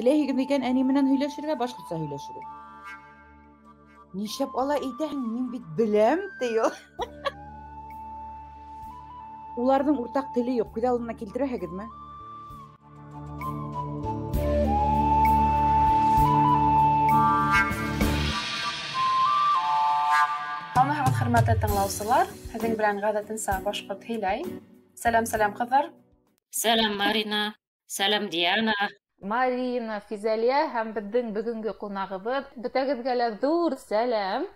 Теләйһегеҙ икән әни менән һөйләшергә, башҡортса һөйләшегеҙ. Нишләп алай әйтәһең, мин бит беләм, ти ул. Уларҙың уртаҡ теле юҡ, күҙ алдына килтерәһегеҙме? Һаумыһығыҙ, хөрмәтле тыңлаусылар! Һеҙҙең белән ғәҙәтенсә башҡорт һөйләй. Сәләм, сәләм, ҡыҙҙар! Сәләм, Марина! Сәләм, Диана! Марина, Физәлиә һәм беҙҙең бөгөнгө ҡунағыбыҙ. Бөтәгеҙгә лә ҙур сәләм!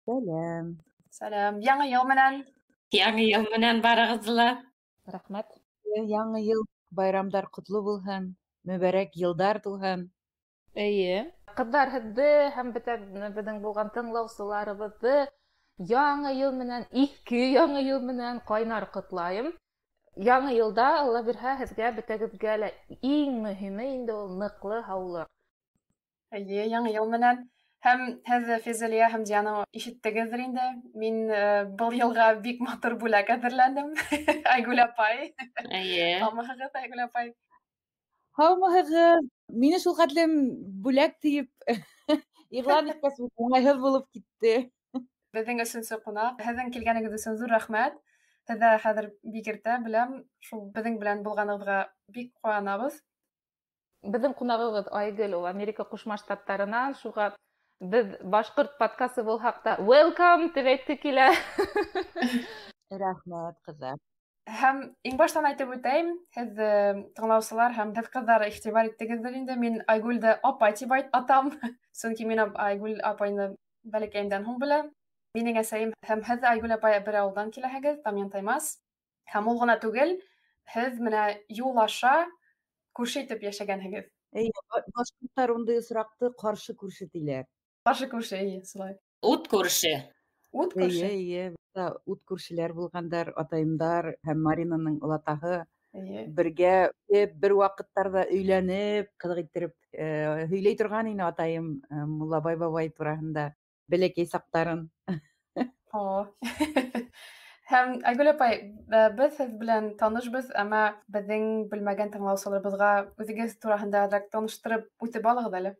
Сәләм! Сәләм! Яңы йыл менән! Яңы йыл менән барығыҙҙы ла! Рәхмәт! Яңы йыл байрамдар ҡотло булһын, мөбәрәк йылдар тулһын. Эйе. Ҡыҙҙар, һеҙҙе һәм бөтә беҙҙең булған тыңлаусыларыбыҙҙы яңы йыл менән, иҫке яңы йыл менән ҡайнар ҡотлайым. Яңы йылда, Алла бирһә, һеҙгә бөтәгеҙгә лә иң мөһиме инде ул ныҡлы һаулыҡ. Эйе, яңы йыл менән. Һәм һеҙ, Физәлиә һәм Диана, ишеттегеҙҙер инде. Мин был йылға бик матур бүләк әҙерләнем. Айгүл апай. Эйе. Һаумыһығыҙ, Айгүл апай? Һаумыһығыҙ. Мине шул хәтлем бүләк тиеп иғлан иткәс, уңайһыҙ булып китте. Беҙҙең өсөнсө ҡунаҡ. Һеҙҙең килгәнегеҙ өсөн ҙур рәхмәт. Һеҙҙә хәҙер бик иртә, беләм. Шул беҙҙең белән булғанығыҙға бик ҡыуанабыҙ. Беҙҙең ҡунағыбыҙ Айгөл, ул Америка Ҡушма Штаттарынан, шуға беҙ башҡорт подкасты булһаҡ та welcome тип әйтте килә. Рәхмәт, ҡыҙҙар. Һәм иң баштан әйтеп үтәйем, һеҙ тыңлаусылар һәм һеҙ ҡыҙҙар иғтибар иттегеҙҙер инде, мин Айгүлде апай тип атам. Сөнки мин Айгүл апайны бәләкәйемдән һуң беләм. Минең әсәйем һәм һеҙ, Айгүл апай, бер ауылдан киләһегеҙ, Тамъян-Таймас. Һәм ул ғына түгел, һеҙ менә юл аша күрше итеп йәшәгәнһегеҙ. Эйе, башҡорттар ундай осраҡты ҡаршы күрше тиләр. Ҡаршы күрше, эйе, шулай. Ут күрше. Ут күрше. Эйе, эйе. Ут күршеләр булғандар, атайымдар һәм Маринаның олатаһы. Эйе. Бергә бер ваҡыттарҙа өйләнеп, ҡыҙыҡ иттереп һөйләй торған ине атайым Муллабай бабай тураһында бәләкәй саҡтарын. О. Һәм Айгөл апай, беҙ һеҙ белән танышбыҙ, әммә беҙҙең белмәгән тыңлаусыларыбыҙға үҙегеҙ тураһында әҙерәк таныштырып үтеп алығыҙ әле.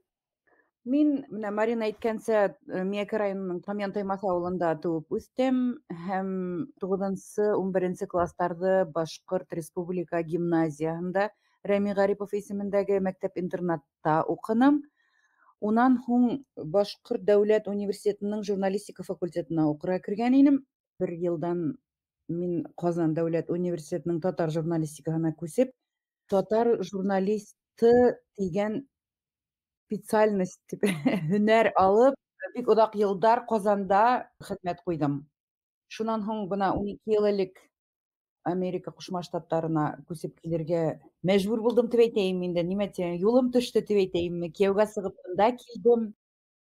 Мин, менә Марина әйткәнсә, Миәкә районының Тамъян-Таймаҫ ауылында тыуып үҫтем һәм туғыҙынсы, ун беренсе кластарҙы Башҡорт Республика гимназияһында Рәми Ғарипов исемендәге мәктәп-интернатта уҡыным. Унан һуң Башҡорт дәүләт университетының журналистика факультетына уҡырға кергән инем. Бер йылдан мин Ҡазан дәүләт университетының татар журналистикаһына күсеп, татар журналисты тигән специальность тип һөнәр алып, бик оҙаҡ йылдар Ҡазанда хеҙмәт ҡуйҙым. Шунан һуң бына 12 йыл элек Америка Ҡушма Штаттарына күсеп килергә мәжбүр булдым тип әйтәйем инде. Нимә тием, юлым төштө тип әйтәйемме? Кейәүгә сығып бында килдем.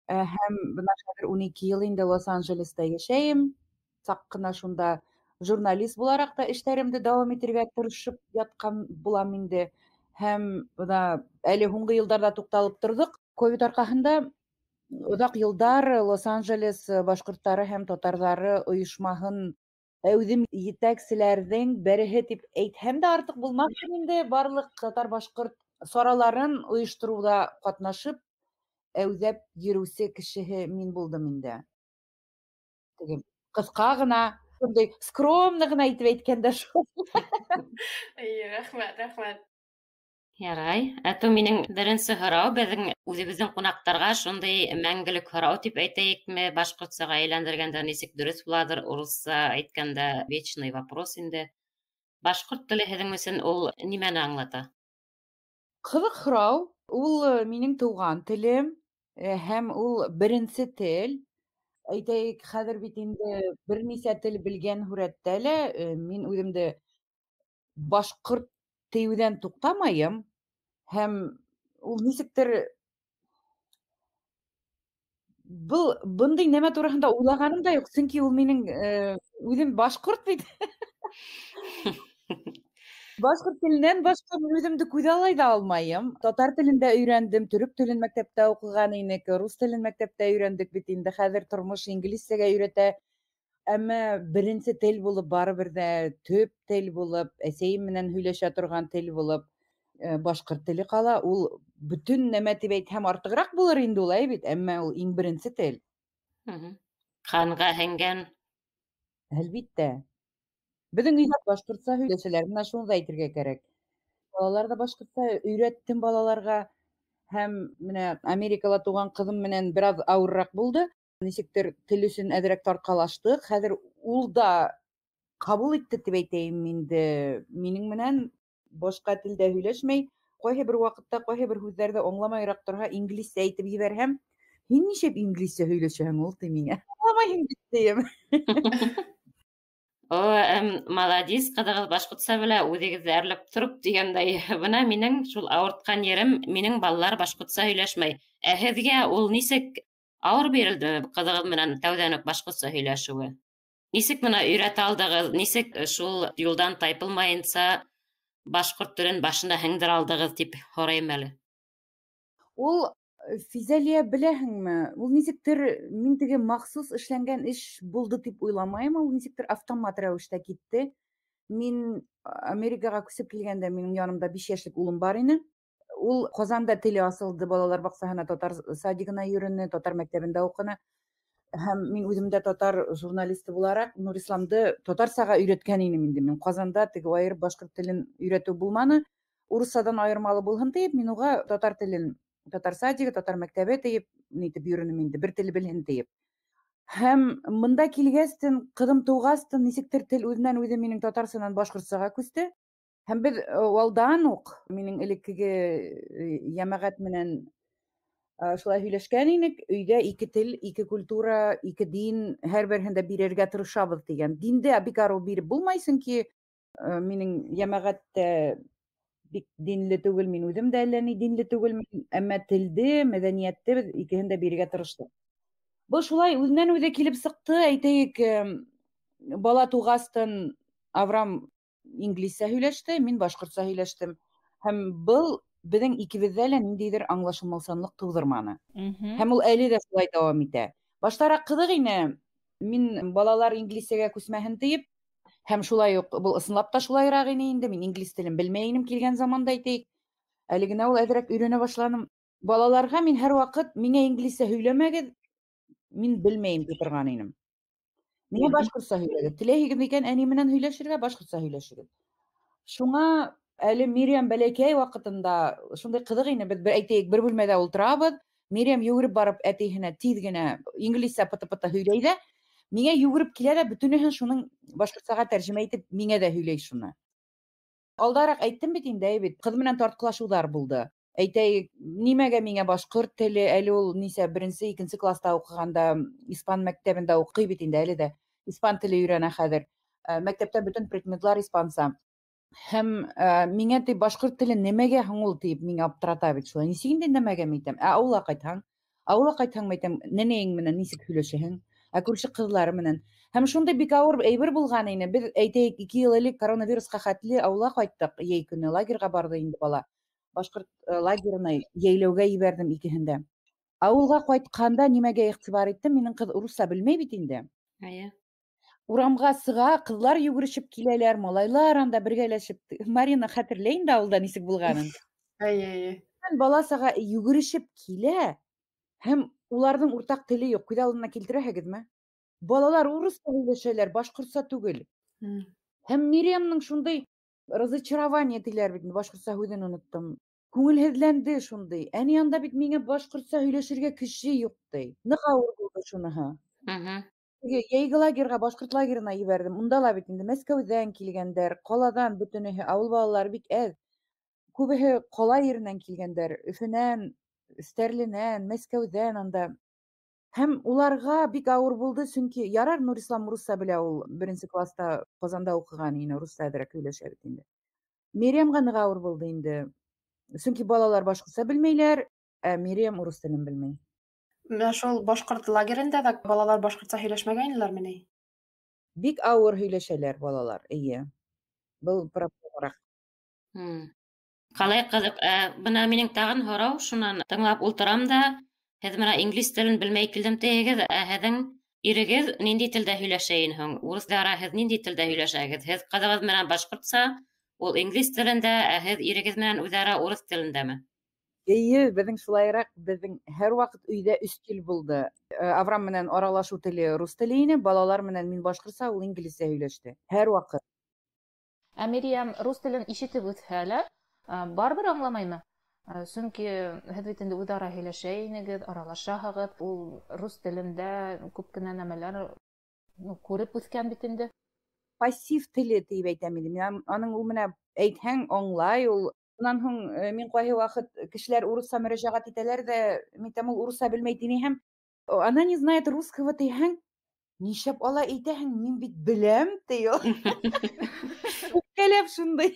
Һәм бына хәҙер 12 йыл инде Лос-Анджелеста йәшәйем. Саҡ ҡына шунда журналист булараҡ та эштәремде дауам итергә тырышып ятҡан булам инде. Һәм бына әле һуңғы йылдарҙа туҡталып торҙоҡ. Ковид арҡаһында оҙаҡ йылдар Лос-Анджелес башҡорттары һәм татарҙары ойошмаһын үҙем етәкселәрҙең береһе тип әйтһәм дә артыҡ булмаҫ инде. Барлыҡ татар-башҡорт сараларын ойоштороуҙа ҡатнашып, әүҙәп йөрөүсе кешеһе мин булдым инде. Теге ҡыҫҡа ғына, шундай скромно ғына итеп әйткәндә шул. Эйе, рәхмәт, рәхмәт. Ярай. Ә то минең беренсе һорау, беҙҙең үҙебеҙҙең ҡунаҡтарға шундай мәңгелек һорау тип әйтәйекме, башҡортсаға әйләндергәндә нисек дөрөҫ булаҙыр, урыҫса әйткәндә вечный вопрос инде. Башҡорт теле һеҙҙең өсөн ул нимәне аңлата? Ҡыҙыҡ һорау. Ул минең тыуған телем, һәм ул беренсе тел. Әйтәйек, хәҙер бит инде бер нисә тел белгән һүрәттә лә, мин үҙемде башҡорт тиеүҙән туҡтамайым. Һәм ул нисектер был бындай нәмә тураһында уйлағаным да юҡ, сөнки ул минең үҙем башҡорт бит. Башҡорт теленән башҡа мин үҙемде күҙаллай ҙа алмайым. Татар телен дә өйрәндем, төрөк телен мәктәптә уҡыған инек, рус телен мәктәптә өйрәндек бит инде. Хәҙер тормош инглизсәгә өйрәтә. Әммә беренсе тел булып, барыбер ҙә төп тел булып, әсәйем менән һөйләшә торған тел булып, Башҡорт теле ҡала. Ул бөтөн нәмә тип әйтһәм артығыраҡ булыр инде ул, әй бит, әммә ул иң беренсе тел. Ҡанға һеңгән. Әлбиттә. Беҙҙең өйҙә башҡортса һөйләшәләр, бына шуны да әйтергә кәрәк. Балалар ҙа башҡортса өйрәттем балаларға. Һәм менә Америкала тыуған ҡыҙым менән бер аҙ ауырыраҡ булды. Нисектер тел өсөн әҙерәк тартҡалаштыҡ. Хәҙер ул да ҡабул итте тип әйтәйем инде. Минең менән башҡа телдә һөйләшмәй. Ҡайһы бер ваҡытта ҡайһы бер һүҙҙәрҙе аңламайыраҡ торһа, инглизсә әйтеп ебәрһәм, һин нисек инглизсә һөйләшәһең ул, ти миңә. Аңламайһың бит, тием. О, молодец, ҡыҙығыҙ башҡортса белә, үҙегеҙҙе әрләп тороп тигәндәй. Бына минең шул ауыртҡан ерем, минең балалар башҡортса һөйләшмәй. Ә һеҙгә ул нисек ауыр бирелде ҡыҙығыҙ менән тәүҙән үк башҡортса һөйләшеүе? Нисек бына өйрәтә алдығыҙ, нисек шул юлдан тайпылмайынса башҡорт телен башына һеңдерә алдығыҙ тип һорайым әле. Ул Физәлиә, беләһеңме, ул нисектер мин теге махсус эшләнгән эш булды тип уйламайым, ул нисектер автомат рәүештә китте. Мин Америкаға күсеп килгәндә минең янымда 5 йәшлек улым бар ине. Ул Ҡазанда теле асылды, балалар баҡсаһына, татар садигына йөрөнө, татар мәктәбендә уҡыны. Һәм мин үҙем дә татар журналисты булараҡ Нурисламды татарсаға өйрәткән инем инде. Мин Ҡазанда теге айырып башҡорт телен өйрәтеү булманы. Урыҫсадан айырмалы булһын тиеп, мин уға татар телен, татар садигы, татар мәктәбе тиеп, нитеп йөрөнөм инде, бер теле белһен тиеп. Һәм мында килгәстен, ҡыҙым тыуғастын, нисектер тел үҙенән үҙе минең татарсанан башҡортсаға күсте. Һәм беҙ алдан уҡ минең элеккеге йәмәғәт менән шулай һөйләшкән инек, өйҙә ике тел, ике культура, ике дин, һәр береһен дә бирергә тырышабыҙ тигән. Динде бик арыу биреп булмай, сөнки минең йәмәғәт тә бик динле түгел, мин үҙем дә әллә ни динле түгелмен, әммә телде, мәҙәниәтте беҙ икеһен дә бирергә тырыштыҡ. Был шулай үҙенән үҙе килеп сыҡты. Әйтәйек, бала туғастын Авраам инглизсә һөйләште, мин башҡортса һөйләштем. Һәм был беҙҙең икебеҙҙә лә ниндәйҙер аңлашылмаусанлыҡ тыуҙырманы. Һәм ул әле дә шулай дауам итә. Баштараҡ ҡыҙыҡ ине, мин балалар инглизсәгә күсмәһен тиеп, һәм шулай уҡ был ысынлап та шулайыраҡ ине инде, мин инглиз телен белмәй инем килгән заманда, әйтәйек. Әле генә ул әҙерәк өйрәнә башланым. Балаларға мин һәр ваҡыт миңә инглизсә һөйләмәгеҙ, мин белмәйем тип торған инем. Миңә башҡортса һөйләгеҙ. Теләйһегеҙ икән, әни менән һөйләшергә, башҡортса һөйләшегеҙ. Шуңа әле Мириам бәләкәй ваҡытында шундай ҡыҙыҡ ине, беҙ бер, әйтәйек, бер бүлмәлә ултырабыҙ, Мириам йүгереп барып әтейһенә тиҙ генә инглизсә пыты-пыты һөйләй ҙә, миңә йүгереп килә ҙә бөтөнөһөн шуның башҡортсаға тәржемә итеп миңә дә һөйләй шуны. Алдараҡ әйттем бит инде, әй бит, ҡыҙ менән тартҡылашыуҙар булды. Әйтәйек, нимәгә миңә башҡорт теле, әле ул нисә беренсе, икенсе класста уҡығанда испан мәктәбендә уҡый бит инде, әле дә испан теле өйрәнә хәҙер. Мәктәптә бөтөн предметлар испанса. Һәм миңә тип башҡорт теле нимәгә һуң ул тип миңә аптырата бит шулай. Нисек инде нимәгә мин әйтәм? Ә ауылға ҡайтһаң, ауылға ҡайтһаң мин әйтәм, нәнәйең менән нисек һөйләшәһең? Ә күрше ҡыҙлары менән. Һәм шундай бик ауыр әйбер булған ине. Беҙ әйтәйек, 2 йыл элек коронавирусҡа хәтле ауылға ҡайттыҡ, йәй көнө лагерға барҙы инде бала. Башҡорт лагерына йәйләүгә ебәрҙем икеһен дә. Ауылға ҡайтҡанда нимәгә иғтибар иттем? Минең ҡыҙ урыҫса белмәй бит инде. Эйе. Урамға сыға, ҡыҙлар йүгерешеп киләләр, малайлар анда бергәләшеп. Марина хәтерләй инде ауылда нисек булғанын. Эйе, эйе. Бала саға йүгерешеп килә һәм уларҙың уртаҡ теле юҡ. Күҙ алдына килтерәһегеҙме? Балалар урыҫса һөйләшәләр, башҡортса түгел. Һәм Мириамның шундай разочарование тиләр бит, башҡортса һүҙен оноттом. Күңелһеҙләнде шундай. Әни анда бит миңә башҡортса һөйләшергә кеше юҡ ти. Ныҡ ауыр булды шуныһы. Теге йәйге лагерға, башҡорт лагерына ебәрҙем. Унда ла бит инде Мәскәүҙән килгәндәр, ҡаланан бөтөнөһө, ауыл балалары бик әҙ. Күбеһе ҡала еренән килгәндәр, Өфөнән, Стәрленән, Мәскәүҙән анда. Һәм уларға бик ауыр булды, сөнки ярар Нурислам урыҫса белә, ул беренсе класста Ҡазанда уҡыған ине, урыҫса әҙерәк һөйләшә бит инде. Мириамға ныҡ ауыр булды инде. Сөнки балалар башҡортса белмәйләр, ә Мириам урыҫ телен белмәй. Менә шул башҡорт лагерында ҙа балалар башҡортса һөйләшмәгәйнеләрме ни? Бик ауыр һөйләшәләр балалар, эйе. Был проблемараҡ. Ҡалай ҡыҙыҡ. Бына минең тағын һорау, шунан тыңлап ултырам да, һеҙ бына инглиз телен белмәй килдем тиһегеҙ, ә һеҙҙең ирегеҙ ниндәй телдә һөйләшәйен һуң? Урыҫтара һеҙ ниндәй телдә һөйләшәгеҙ? Һеҙ ҡыҙығыҙ менән башҡортса, Ул инглиз телендә, ә һеҙ ирегеҙ менән үҙ-ара урыҫ телендәме? Эйе, беҙҙең шулайыраҡ, беҙҙең һәр ваҡыт өйҙә өс тел булды. Авраам менән аралашыу теле рус теле ине, балалар менән мин башҡортса, ул инглизсә һөйләште. Һәр ваҡыт. Ә Мириәм рус телен ишетеп үҫһә лә, барыбер аңламаймы? Сөнки һеҙ бит инде үҙ-ара һөйләшә инегеҙ, аралашаһығыҙ, ул рус телендә күп кенә нәмәләр күреп үҫкән бит инде. Пассив теле тип әйтәм инде. Мин аның ул менә әйтһәң аңлай ул. Унан һуң мин ҡайһы ваҡыт кешеләр урыҫса мөрәжәғәт итәләр ҙә, мин әйтәм, ул урыҫса белмәй тинеһәм, она не знает русского тиһәң, нишләп алай әйтәһең, мин бит беләм, ти ул. Үпкәләп шундай.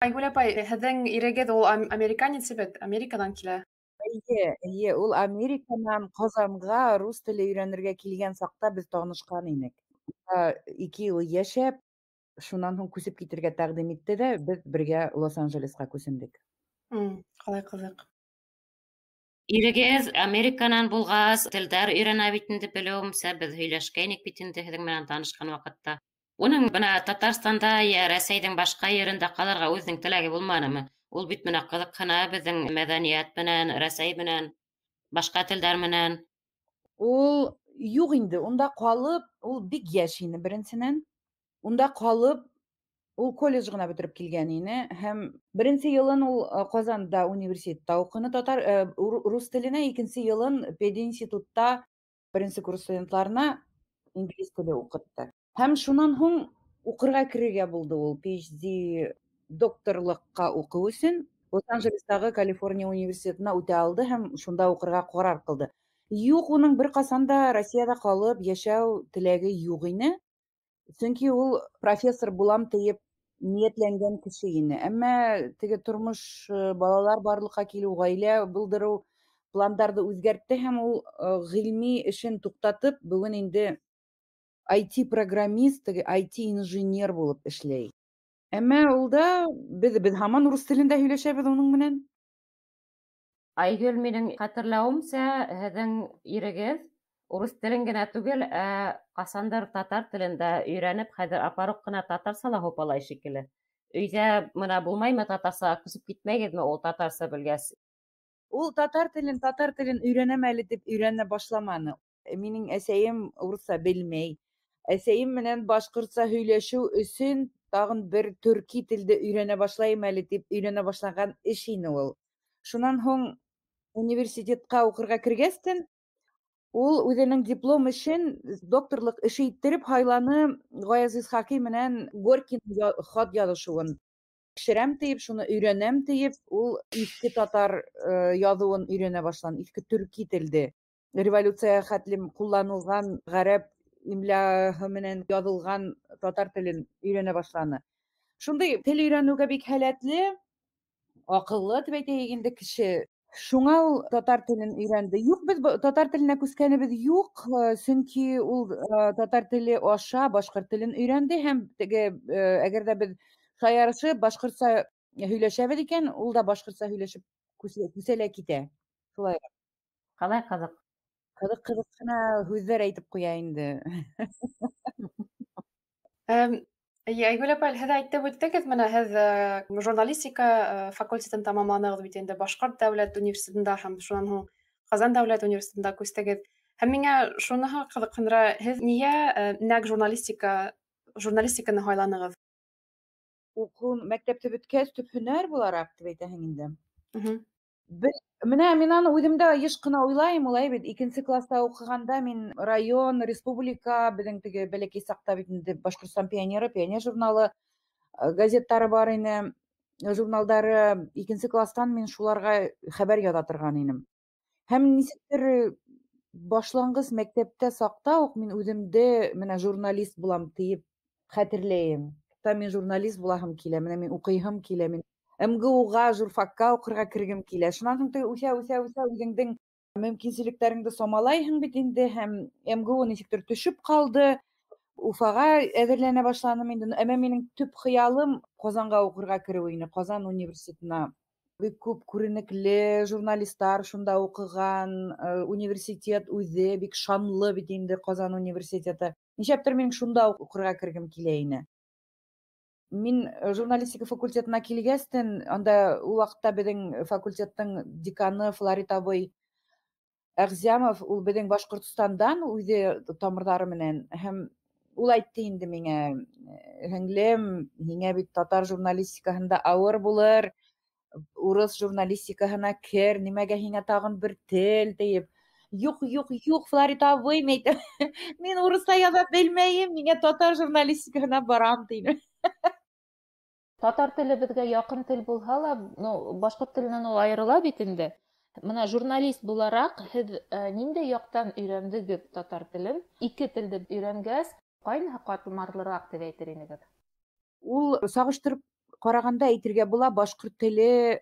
Айгөл апай, һеҙҙең ирегеҙ ул американец бит, Американан килә. Эйе, эйе, ул Американан Ҡазанға рус теле өйрәнергә килгән саҡта беҙ танышҡан инек. 2 йыл йәшәп, шунан һуң күсеп китергә тәҡдим итте ҙә, беҙ бергә Лос-Анджелесҡа күсендек. Ҡалай ҡыҙыҡ. Ирегеҙ Американан булғас, телдәр өйрәнә бит инде, белеүемсә, беҙ һөйләшкәйнек бит инде һеҙҙең менән танышҡан ваҡытта. Уның бына Татарстанда йә Рәсәйҙең башҡа ерендә ҡалырға үҙенең теләге булманымы? Ул бит менә ҡыҙыҡһына беҙҙең мәҙәниәт менән, Рәсәй менән, башҡа телдәр менән. Ул юҡ инде, унда ҡалып, ул бик йәш ине беренсенән. Унда ҡалып, ул колледж ғына бөтөрөп килгән ине һәм беренсе йылын ул Ҡазанда университетта уҡыны рус теленә, икенсе йылын пединститутта беренсе курс студентларына инглиз теле уҡытты. Һәм шунан һуң уҡырға керергә булды ул PhD докторлыҡҡа уҡыу өсөн Лос-Анджелестағы Калифорния университетына үтә алды һәм шунда уҡырға ҡарар ҡылды. Юҡ, уның бер ҡасан да Россияда ҡалып йәшәү теләге юҡ ине. Сөнки ул профессор булам тиеп ниәтләнгән кеше ине. Әммә теге тормош, балалар барлыҡҡа килеү, ғаилә булдырыу пландарҙы үҙгәртте һәм ул ғилми эшен туҡтатып, бөгөн инде IT программист, теге IT инженер булып эшләй. Әммә ул да беҙ һаман урыҫ телендә һөйләшәбеҙ уның менән. Айгөл, минең хәтерләүемсә, һеҙҙең ирегеҙ урыҫ телен генә түгел, ә ҡасандыр татар телен дә өйрәнеп, хәҙер апаруҡ ҡына татарса ла һупалай шикелле. Өйҙә бына булмаймы татарса, күсеп китмәйегеҙме ул татарса белгәс? Ул татар телен өйрәнәм әле тип өйрәнә башламаны. Минең әсәйем урыҫса белмәй. Әсәйем менән башҡортса һөйләшеү өсөн тағын бер төрки телде өйрәнә башлайым әле тип өйрәнә башлаған эш ине ул. Шунан һуң университетҡа уҡырға кергәстен, ул үҙенең диплом эшен докторлыҡ эше иттереп һайланы Ғаяз Исхаҡи менән Горькийның хат яҙышыуын тикшерәм тиеп, шуны өйрәнәм тиеп, ул иҫке татар яҙыуын өйрәнә башланы, иҫке төрки телде. Революция хәтлем ҡулланылған ғәрәп имляһы менән яҙылған татар телен өйрәнә башланы. Шундай тел өйрәнеүгә бик һәләтле, аҡыллы тип әйтәйек инде кеше. Шуңа ул татар телен өйрәнде. Юҡ, беҙ татар теленә күскәнебеҙ юҡ, сөнки ул татар теле аша башҡорт телен өйрәнде һәм теге, әгәр ҙә беҙ шаярышып башҡортса һөйләшәбеҙ икән, ул да башҡортса һөйләшеп күсә лә китә. Шулай. Ҡалай ҡыҙыҡ. Ҡыҙыҡ-ҡыҙыҡ ҡына һүҙҙәр әйтеп ҡуя инде. Айгөл апай, һеҙ әйтеп үттегеҙ, бына һеҙ журналистика факультетын тамамланығыҙ бит инде Башҡорт дәүләт университетында һәм шунан һуң Ҡазан дәүләт университетында күстегеҙ. Һәм миңә шуныһы ҡыҙыҡһындыра, һеҙ ниңә нәҡ журналистиканы һайланығыҙ? Уҡыу мәктәпте бөткәс төп һөнәр булараҡ тип әйтәһең инде. Менә мин аны үҙем дә йыш ҡына уйлайым, улай бит. Икенсе класста уҡығанда мин район, республика, беҙҙең теге бәләкәй саҡта бит инде Башҡортостан пионеры, пионер журналы, газеттары бар ине, журналдары. Икенсе класстан мин шуларға хәбәр яҙа торған инем. Һәм нисектер башланғыс мәктәптә саҡта уҡ мин үҙемде менә журналист булам тиеп хәтерләйем. Та мин журналист булаһым килә, менә мин уҡыйһым килә, мин МГУға, журфакка уҡырға кергем килә. Шунан һуң теге үҫә, үҫә, үҫә үҙеңдең мөмкинселектәреңде самалайһың бит инде, һәм МГУ нисектер төшөп ҡалды. Уфаға әҙерләнә башланым инде. Әммә минең төп хыялым Ҡазанға уҡырға кереү ине, Ҡазан университетына. Бик күп күренекле журналисттар шунда уҡыған, университет үҙе бик шанлы бит инде Ҡазан университеты. Нишләптер минең шунда уҡырға кергем килә ине. Мин журналистика факультетына килгәстен, анда ул ваҡытта беҙҙең факультеттың деканы Флорид абый Әғзямов, ул беҙҙең Башҡортостандан үҙе тамырҙары менән, һәм ул әйтте инде миңә: "Һеңлем, һиңә бит татар журналистикаһында ауыр булыр, урыҫ журналистикаһына кер, нимәгә һиңә тағын бер тел?" тиеп. Юҡ, юҡ, юҡ, Флорид абый, мин әйтәм, мин урыҫса яҙа белмәйем, миңә татар журналистикаһына барам, тинем. Татар теле беҙгә яҡын тел булһа ла, ну, башҡорт теленән ул айырыла бит инде. Мына журналист булараҡ һеҙ ниндәй яҡтан өйрәндегеҙ татар телен? Ике телде өйрәнгәс, ҡайныһы ҡатмарлыраҡ тип әйтер инегеҙ? Ул сағыштырып ҡарағанда әйтергә була, башҡорт теле,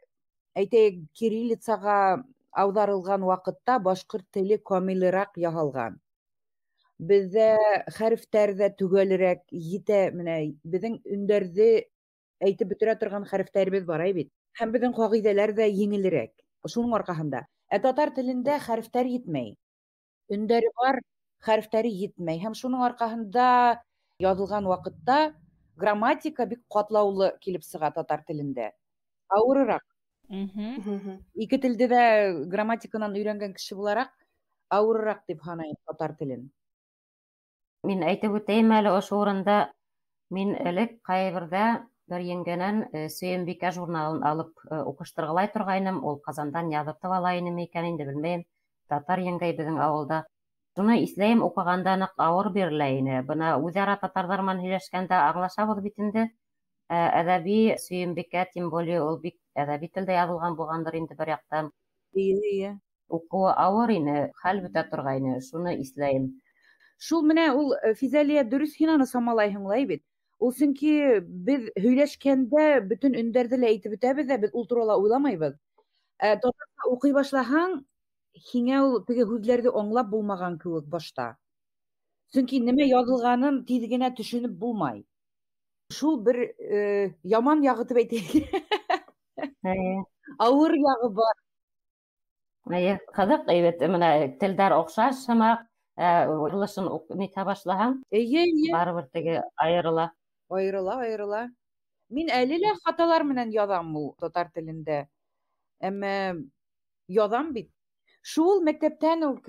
әйтәйек, кириллицаға ауҙарылған ваҡытта башҡорт теле камилыраҡ яһалған. Беҙҙә хәрефтәр ҙә төгәлерәк етә, менә беҙҙең өндәрҙе әйтеп бөтөрә торған хәрефтәребеҙ бар бит. Һәм беҙҙең ҡағиҙәләр ҙә еңелерәк. Шуның арҡаһында. Ә татар телендә хәрефтәр етмәй. Өндәре бар, хәрефтәре етмәй. Һәм шуның арҡаһында яҙылған ваҡытта грамматика бик ҡатлаулы килеп сыға татар телендә. Ауырыраҡ. Ике телде дә грамматиканан өйрәнгән кеше булараҡ, ауырыраҡ тип һанайым татар телен. Мин әйтеп үтәйем әле ошо урында, мин элек ҡайберҙә бер еңгәнән Сөйөнбикә журналын алып уҡыштырғылай торғайным, ул Ҡазандан яҙыртып ала инеме икән инде, белмәйем. Татар еңгәй беҙҙең ауылда. Шуны иҫләйем, уҡығанда ныҡ ауыр бирелә ине. Бына үҙ-ара татарҙар менән һөйләшкәндә аңлашабыҙ бит инде. Әҙәби Сөйөнбикә, тем более, ул бик әҙәби телдә яҙылған булғандыр инде бер яҡтан. Эйе. Уҡыуы ауыр ине, хәл бөтә торғайны, шуны иҫләйем. Шул менә ул, Физәлиә, дөрөҫ һин аны самалайһың лай бит. Ул сөнки беҙ һөйләшкәндә бөтөн өндәрҙе лә әйтеп бөтәбеҙ ҙә, беҙ ул турала уйламайбыҙ. Татарса уҡый башлаһаң, һиңә ул теге һүҙҙәрҙе аңлап булмаған кеүек башта. Сөнки нимә яҙылғанын тиҙ генә төшөнөп булмай. Шул бер яман яғы тип әйтәйек. Ауыр яғы бар. Эйе, ҡыҙыҡ әйбәт, мына телдәр оҡшаш һымаҡ, урылышын нитә башлаһаң, Эйе, эйе. барыбер теге айырыла. Айырыла, айырыла. Мин әле лә хаталар менән яҙам ул татар телендә. Әммә яҙам бит. Шул мәктәптән үк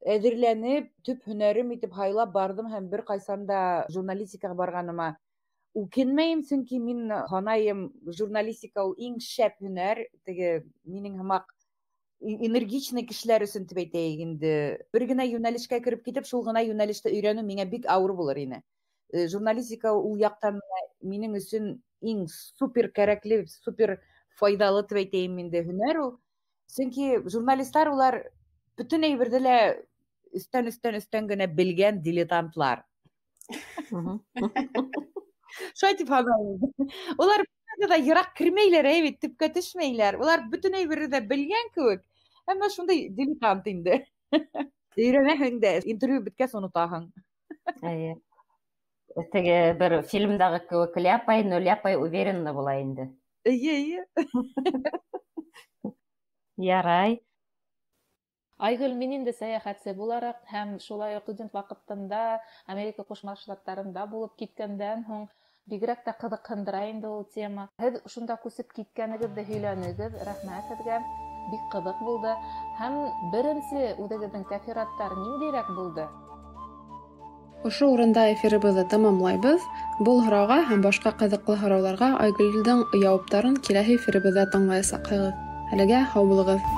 әҙерләнеп, төп һөнәрем итеп һайлап барҙым һәм бер ҡайсан да журналистикаға барғаныма үкенмәйем, сөнки мин һанайым, журналистика ул иң шәп һөнәр, теге минең һымаҡ энергичный кешеләр өсөн тип әйтәйек инде. Бер генә йүнәлешкә кереп китеп, шул ғына йүнәлештә өйрәнеү миңә бик ауыр булыр ине. Журналистика ул яҡтан минең өсөн иң супер кәрәкле, супер файҙалы тип әйтәйем инде һөнәр ул. Сөнки журналистлар улар бөтөн әйберҙе лә өҫтән, өҫтән, өҫтән генә белгән дилетантлар. Шулай тип һанайым. Улар бөтөнләй ҙә йыраҡ кермәйләр, әй бит, төпкә төшмәйләр. Улар бөтөн әйберҙе ҙә белгән кеүек, әммә шундай дилетант инде. Өйрәнәһең дә, интервью бөткәс онотаһың. Эйе. Теге бер фильмдағы кеүек ляпай, но ляпай уверенно була инде. Эйе, эйе. Ярай. Айгөл, мин инде сәйәхәтсе булараҡ һәм шулай уҡ студент ваҡытында Америка Ҡушма Штаттарында булып киткәндән һуң бигерәк тә ҡыҙыҡһындыра инде ул тема. Һеҙ шунда күсеп киткәнегеҙҙе һөйләнегеҙ, рәхмәт һеҙгә. Бик ҡыҙыҡ булды. Һәм беренсе үҙегеҙҙең тәьҫораттар ниндәйерәк булды? Ошо урында эфирыбыҙҙы тамамлайбыҙ. Был һорауға һәм башҡа ҡыҙыҡлы һорауҙарға Айгөлдөң яуаптарын киләһе эфирыбыҙҙа тыңлаясаҡһығыҙ. Әлегә һау булығыҙ.